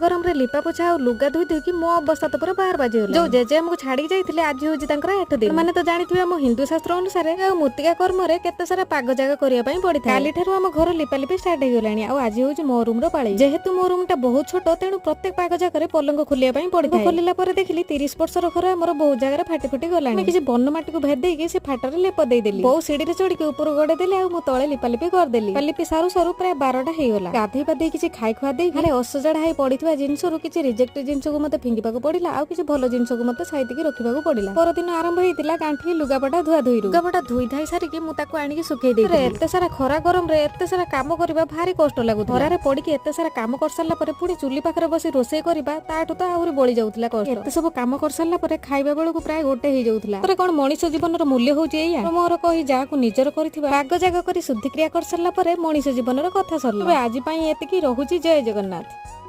ଗରମରେ ଲିପା ପୋଛା ଆଉ ଲୁଗା ଧୋଇ ଧୋଇକି ମୋ ଅବସ୍ଥା ତ ପୁରା ବାହାର ବାଜିଗଲା। ଯୋଉ ଜେଜେ ଆମକୁ ଛାଡିକି ଯାଇଥିଲେ, ଆଜି ହଉଛି ତାଙ୍କର 8 ଦିନ। ମାନେ ତ ଜାଣିଥିବେ, ଆମ ହିନ୍ଦୁ ଶାସ୍ତ୍ର ଅନୁସାରେ ଆଉ ମୃତ୍ତିକା କର୍ମରେ କେତେ ସାରା ପାଗ ଜାଗା କରିବା ପାଇଁ ପଡିଥାଏ। କାଲିଠାରୁ ଆମ ଘର ଲିପାଲିପି ଷ୍ଟାର୍ଟ ହେଇଗଲାଣି ଆଉ ଆଜି ହଉଛି ମୋ ରୁମ ର ପାଳି। ଯେହେତୁ ମୋ ରୁମ ଟା ବହୁତ ଛୋଟ, ତେଣୁ ପ୍ରତ୍ୟେକ ପାଗ ଜାଗାରେ ପଲଙ୍କ ଖୋଲିବା ପାଇଁ ପଡିଥାଏ। ଖୋଲିଲା ପରେ ଦେଖିଲି, 30 ବର୍ଷର ଘର ଆମର ବହୁତ ଜାଗାରେ ଫାଟି ଫୁଟି ଗଲାଣି। କିଛି ବନ ମାଟିକୁ ଭେଦେଇକି ସେ ଫାଟରେ ଲେପ ଦେଇଦେଲି। ବୋଉ ସିଡିରେ ଚଢିକି ଉପରୁ ଗଡେଇ ଦେଲେ ଆଉ ମୁଁ ତଳେ ଲିପାଲିପି କରିଦେଲି। ଲିପାଲିପି ସାରୁ ସାରୁ ପ୍ରାୟ 12ଟା ହେଇଗଲା। ଗାଧେଇ ପାଧେଇ କିଛି ଖାଇ ଖୁଆ ଦେଇ ଘରେ ଅସଜଡା ହେଇ ପଡିଥିବା ଜିନିଷରୁ କିଛି ରିଜେକ୍ଟ ଜିନିଷକୁ ମତେ ଫିଙ୍ଗିବାକୁ ପଡିଲା ଆଉ କିଛି ଭଲ ଜିନିଷକୁ ମତେ ସାଇତିକି ରଖିବାକୁ ପଡିଲା। ପରଦିନ ଆରମ୍ଭ ହେଇଥିଲା ଗାଣ୍ଠି ଲୁଗାପଟା ଧୁଆ ଧୁଇରୁ। ଲୁଗାପଟା ଧୋଇ ଧାଇ ସାରିକି ମୁଁ ତାକୁ ଆଣିକି ଶୁଖେଇ ଦେଇଥିଲି। ଏତେ ସାରା ଖରା ଗରମରେ ଏତେ ସାରା କାମ କରିବା ଭାରି କଷ୍ଟ ଲାଗୁଥିଲା। ଖରାରେ ପଡିକି ଏତେ ସାରା କାମ କରିସାରିଲା ପରେ ପୁଣି ଚୁଲି ପାଖରେ ବସି ରୋଷେଇ କରିବା, ତାଠୁ ତ ଆହୁରି ବଳି ଯାଉଥିଲା କଷ୍ଟ। ଏତେ ସବୁ କାମ କରିସାରିଲା ପରେ ଖାଇବା ବେଳକୁ ପ୍ରାୟ 1 ହେଇଯାଉଥିଲା। ପରେ କଣ ମଣିଷ ଜୀବନର ମୂଲ୍ୟ ହଉଛି ଏଇଆ? ମୋର କହି ଯାହାକୁ ନିଜର କରିଥିବା, ପାଗ ଜାଗ କରି ଶୁଦ୍ଧିକ୍ରିୟା କରିସାରିଲା ପରେ ମଣିଷ ଜୀବନର କଥା ସରିଲା। ତେବେ ଆଜି ପାଇଁ ଏତିକି ରହୁଛି। ଜୟ ଜଗନ୍ନାଥ।